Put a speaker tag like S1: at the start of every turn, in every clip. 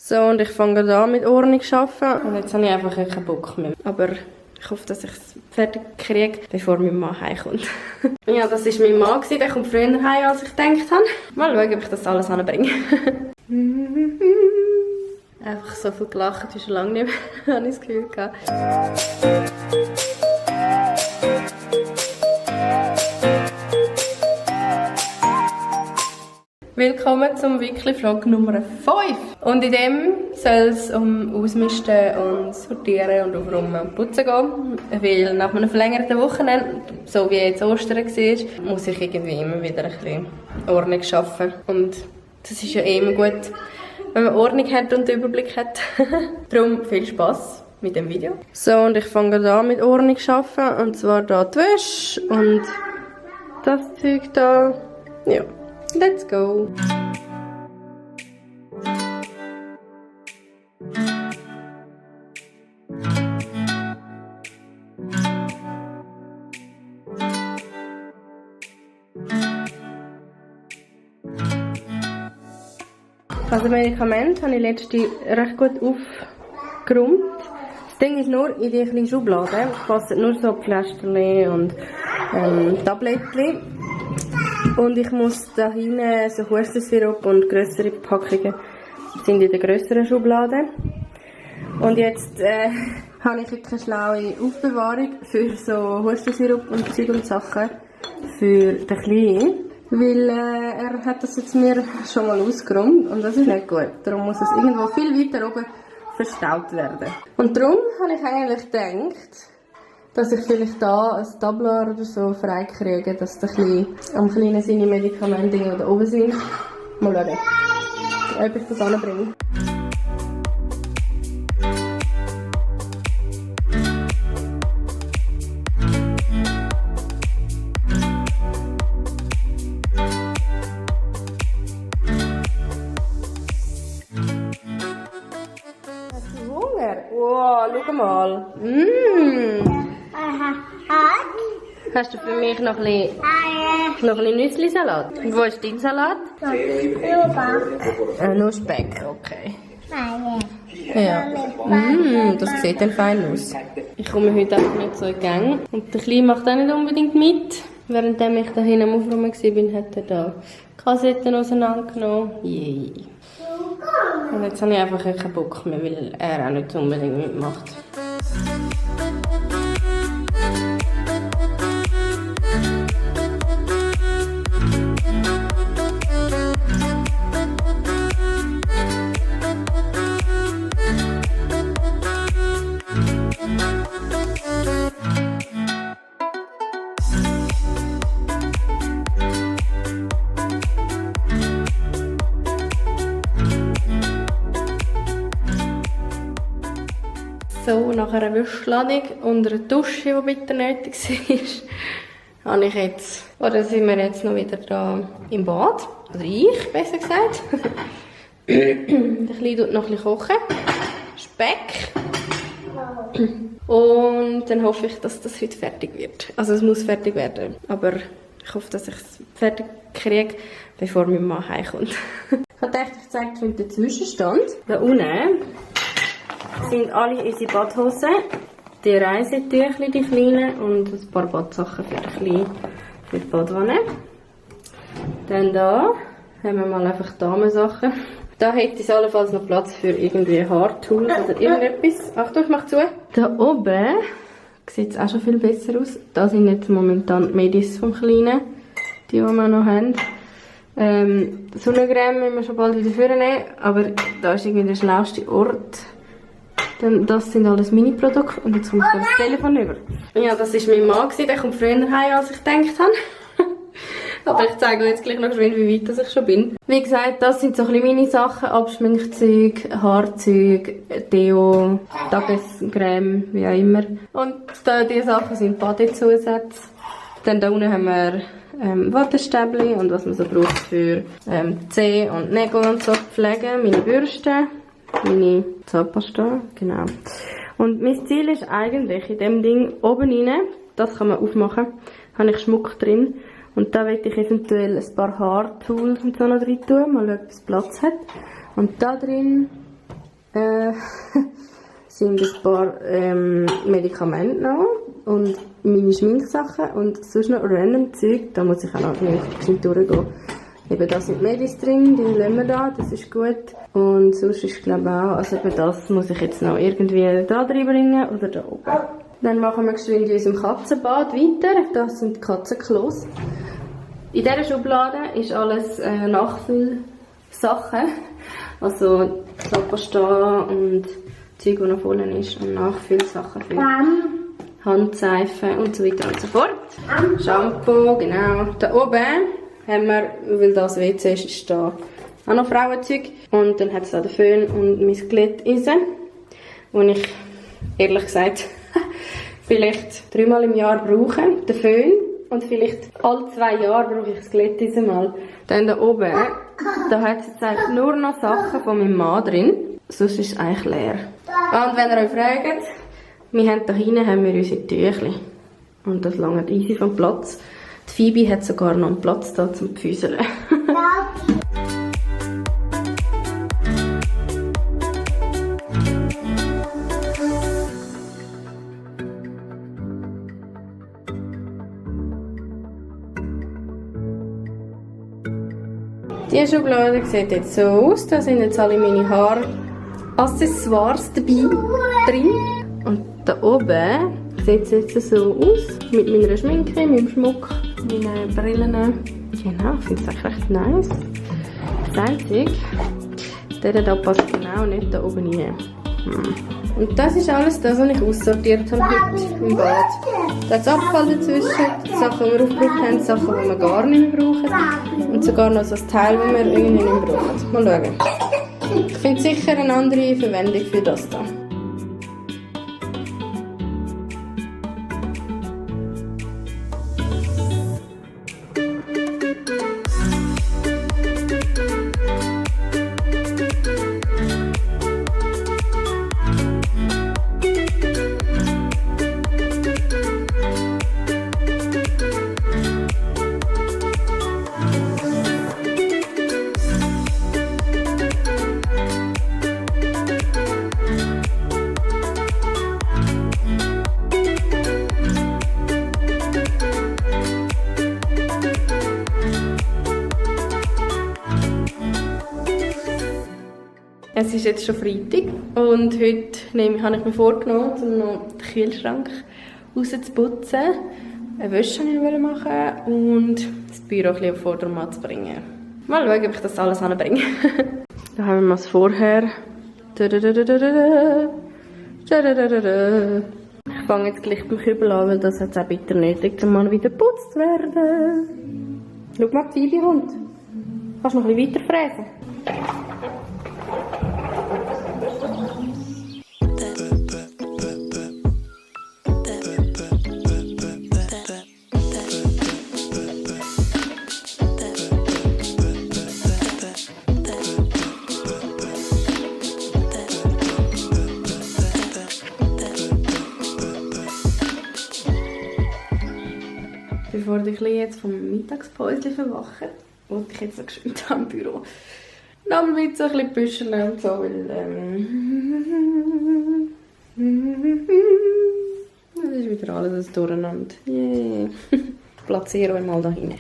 S1: So, und ich fange gerade an mit Ordnung zu arbeiten. Und jetzt habe ich einfach keinen Bock mehr. Aber ich hoffe, dass ich es fertig kriege, bevor mein Mann heimkommt. Ja, das war mein Mann. Der kommt früher heim, als ich gedacht habe. Mal schauen, ob ich das alles anbringe. Einfach so viel gelacht, wie schon lange nicht mehr, habe ich das Gefühl gehabt. Willkommen zum Wikli-Vlog Nummer 5. Und in dem soll es um Ausmisten und Sortieren und Aufräumen und Putzen gehen. Weil nach einem verlängerten Wochenende, so wie jetzt Ostern war, muss ich irgendwie immer wieder ein bisschen Ordnung schaffen. Und das ist ja immer gut, wenn man Ordnung hat und den Überblick hat. Darum viel Spass mit dem Video. So, und ich fange gerade an mit Ordnung zu arbeiten. Und zwar hier die Wäsche und das Zeug da. Ja. Let's go! Also Medikamente habe ich letztens recht gut aufgeräumt. Das Ding ist nur in die kleinen Schubladen. Es passen nur so Pflästerchen und Tablettchen. Und ich muss da hinten so Hustensirup und grössere Packungen sind in der grösseren Schublade. Und jetzt habe ich keine schlaue Aufbewahrung für so Hustensirup und Zeug und Sachen für den Kleinen. Weil er hat das jetzt mir schon mal ausgeräumt und das ist nicht gut. Darum muss es irgendwo viel weiter oben verstaut werden. Und darum habe ich eigentlich gedacht, dass ich vielleicht da ein Tablar oder so freikriege, dass am Kleinen seine Medikamente da oben sind. Mal schauen, ob ich das anbringe. Hast du Hunger? Wow, schau mal. Hast du für mich noch ein bisschen Nüssli-Salat? Und wo ist dein Salat? Nussbeck, okay. Ja. Das sieht dann fein aus. Ich komme heute einfach nicht so in Gang. Und der Kleine macht auch nicht unbedingt mit. Während ich da hinten am Aufräumen war, hat er da Kassetten auseinandergenommen. Yay. Und jetzt habe ich einfach keinen Bock mehr, weil er auch nicht unbedingt mitmacht. So, nach einer Wäschladung und einer Dusche, die bitter nötig war, sind wir jetzt noch wieder da im Bad. Oder ich, besser gesagt. Der Kleine tut noch ein bisschen kochen. Speck. Und dann hoffe ich, dass das heute fertig wird. Also es muss fertig werden. Aber ich hoffe, dass ich es fertig kriege, bevor mein Mann heimkommt. Ich habe gedacht, ich zeige euch den Zwischenstand. Da unten sind alle unsere Badhosen, die Reisetücher, die kleinen, und ein paar Badsachen für den Kleinen, für die Badwanne. Dann da haben wir mal einfach Damensachen. Da hätte es allenfalls noch Platz für irgendwie Haartools oder irgendetwas. Achtung, ich mache zu. Da oben sieht es auch schon viel besser aus. Da sind jetzt momentan die Medis vom Kleinen, die wir noch haben. Sonnencreme müssen wir schon bald wieder vornehmen, aber da ist irgendwie der schlauste Ort. Dann, das sind alles Mini-Produkte und jetzt kommt das Telefon über. Ja, das war mein Mann, der kommt früher heim, als ich gedacht habe. Aber ich zeige euch jetzt gleich noch schnell, wie weit ich schon bin. Wie gesagt, das sind so ein bisschen Mini-Sachen, Abschminkzeug, Haarzeug, Deo, Tagescreme, wie auch immer. Und diese Sachen sind Badezusätze. Dann da unten haben wir Wattestäbchen und was man so braucht für Zähne und Nägel und so pflegen, meine Bürste. Meine Zahnpasta, genau. Und mein Ziel ist eigentlich, in dem Ding oben rein, das kann man aufmachen, habe ich Schmuck drin. Und da möchte ich eventuell ein paar Haartools und so noch drin tun, mal ob es Platz hat. Und da drin sind ein paar Medikamente noch und meine Schminksachen und sonst noch random Zeug. Da muss ich auch noch ein durchgehen. Eben das sind Medis drin, die lassen wir da, das ist gut. Und sonst ist glaube ich auch, also eben das muss ich jetzt noch irgendwie da reinbringen oder da oben. Dann machen wir geschwind in unserem Katzenbad weiter. Das sind die Katzenklos. In dieser Schublade ist alles Nachfüllsachen. Also Zahnpasta und Zeug, das noch voll ist. Und Nachfüllsachen für Handseife und so weiter und so fort. Shampoo, genau. Da oben haben wir, weil das WC ist, ist da auch noch Frauenzeug. Und dann hat es da den Föhn und mein Glätteisen, wo ich ehrlich gesagt vielleicht 3-mal im Jahr brauche, den Föhn. Und vielleicht alle 2 Jahre brauche ich das Glätteisen mal. Dann da oben, da hat es jetzt eigentlich nur noch Sachen von meinem Mann drin. Sonst ist es eigentlich leer. Und wenn ihr euch fragt, wir haben da hinten unsere Tüchli. Und das langt easy vom Platz. Die Phoebe hat sogar noch einen Platz da zum Füßeln. Die Schublade sieht jetzt so aus. Da sind jetzt alle meine Haaraccessoires dabei drin. Und da oben sieht es jetzt so aus. Mit meiner Schminke, meinem Schmuck, meinen Brillen. Genau, ich finde es eigentlich recht nice. Das Einzige, der da passt genau nicht da oben rein. Und das ist alles das, was ich aussortiert habe heute im Bad. Da ist Abfall dazwischen, Sachen, die wir aufgebraucht haben, Sachen, die wir gar nicht mehr brauchen. Und sogar noch so ein Teil, das wir irgendwie nicht mehr brauchen. Mal schauen. Ich finde sicher eine andere Verwendung für das hier. Es ist jetzt schon Freitag und heute habe ich mir vorgenommen, um noch den Kühlschrank rauszuputzen. Eine Wäsche wollte ich machen und das Büro ein bisschen auf Vordermann zu bringen. Mal schauen, ob ich das alles anbringe. Da haben wir mal das Vorher. Ich fange jetzt gleich beim Kübel an, weil das jetzt auch bitter nötig, um mal wieder geputzt zu werden. Schau mal, die Phoebe kommt. Kannst du noch ein bisschen weiter fräsen? Bevor die Kleine jetzt vom Mittagspäuschen verwachen, wollte ich jetzt noch geschwind am Büro noch mal mit so ein bisschen büscheln und so, weil das ist wieder alles durcheinander. Yeah. Platzieren wir mal da hinten.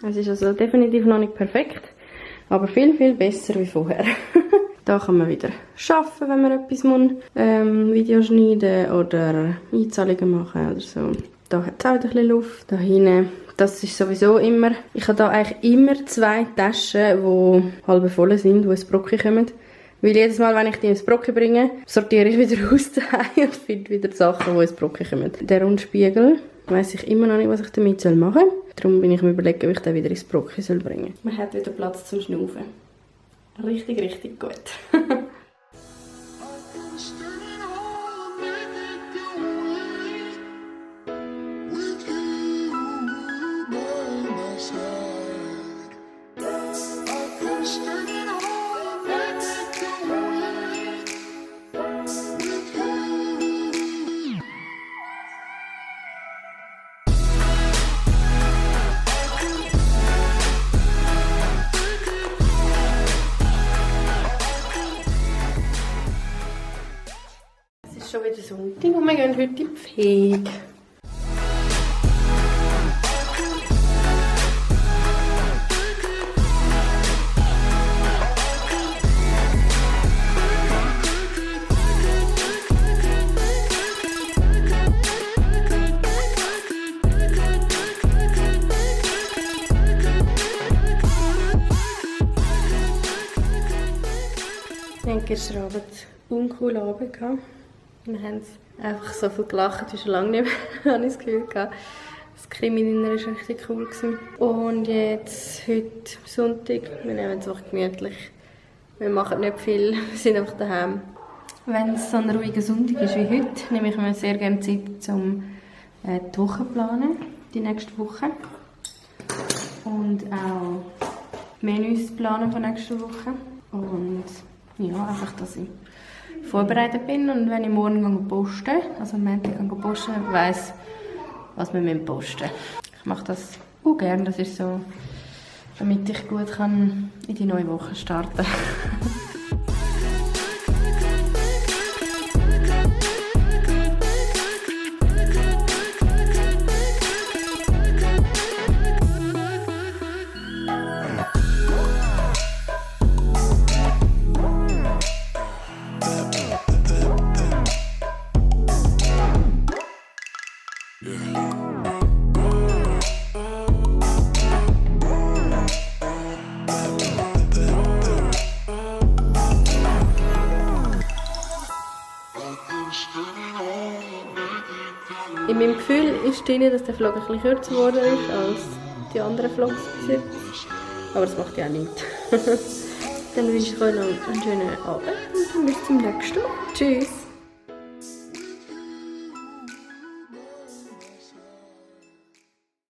S1: Es ist also definitiv noch nicht perfekt, aber viel, viel besser wie vorher. Da kann man wieder arbeiten, wenn man etwas muss, Video schneiden oder Einzahlungen machen oder so. Da hat es auch ein bisschen Luft. Da hinten, das ist sowieso immer, ich habe da eigentlich immer 2 Taschen, die halb voll sind, die ins Brocki kommen. Weil jedes Mal, wenn ich die ins Brocki bringe, sortiere ich wieder aus daheim und finde wieder Sachen, die ins Brocki kommen. Der Rundspiegel, weiss ich immer noch nicht, was ich damit machen soll. Darum bin ich mir überlegen, ob ich den wieder ins Brocki bringen soll. Man hat wieder Platz zum Schnaufen. Richtig, richtig gut. schon wieder Sonntag und wir gehen heute in die Pflege. Wir hatten gestern Abend einen uncoolen Abend gehabt. Wir haben einfach so viel gelacht, wie schon lange nicht mehr, habe ich das Gefühl gehabt. Das Krimi-Dinner war richtig cool gewesen. Und jetzt, heute Sonntag, wir nehmen es auch gemütlich. Wir machen nicht viel, wir sind einfach daheim. Wenn es so ein ruhiger Sonntag ist wie heute, nehme ich mir sehr gerne Zeit, um die Woche zu planen, die nächste Woche. Und auch Menüs zu planen von nächster Woche. Und ja, einfach, dass ich vorbereitet bin und wenn ich morgen posten gehe, also am Montag posten, weiss, was wir posten müssen. Ich mache das auch gerne, das ist so, damit ich gut kann in die neue Woche starten kann. In meinem Gefühl ist drin, dass der Vlog ein bisschen kürzer geworden ist als die anderen Vlogs bis jetzt. Aber das macht ja auch nichts. Dann wünsche ich euch noch einen schönen Abend und bis zum nächsten Mal. Tschüss!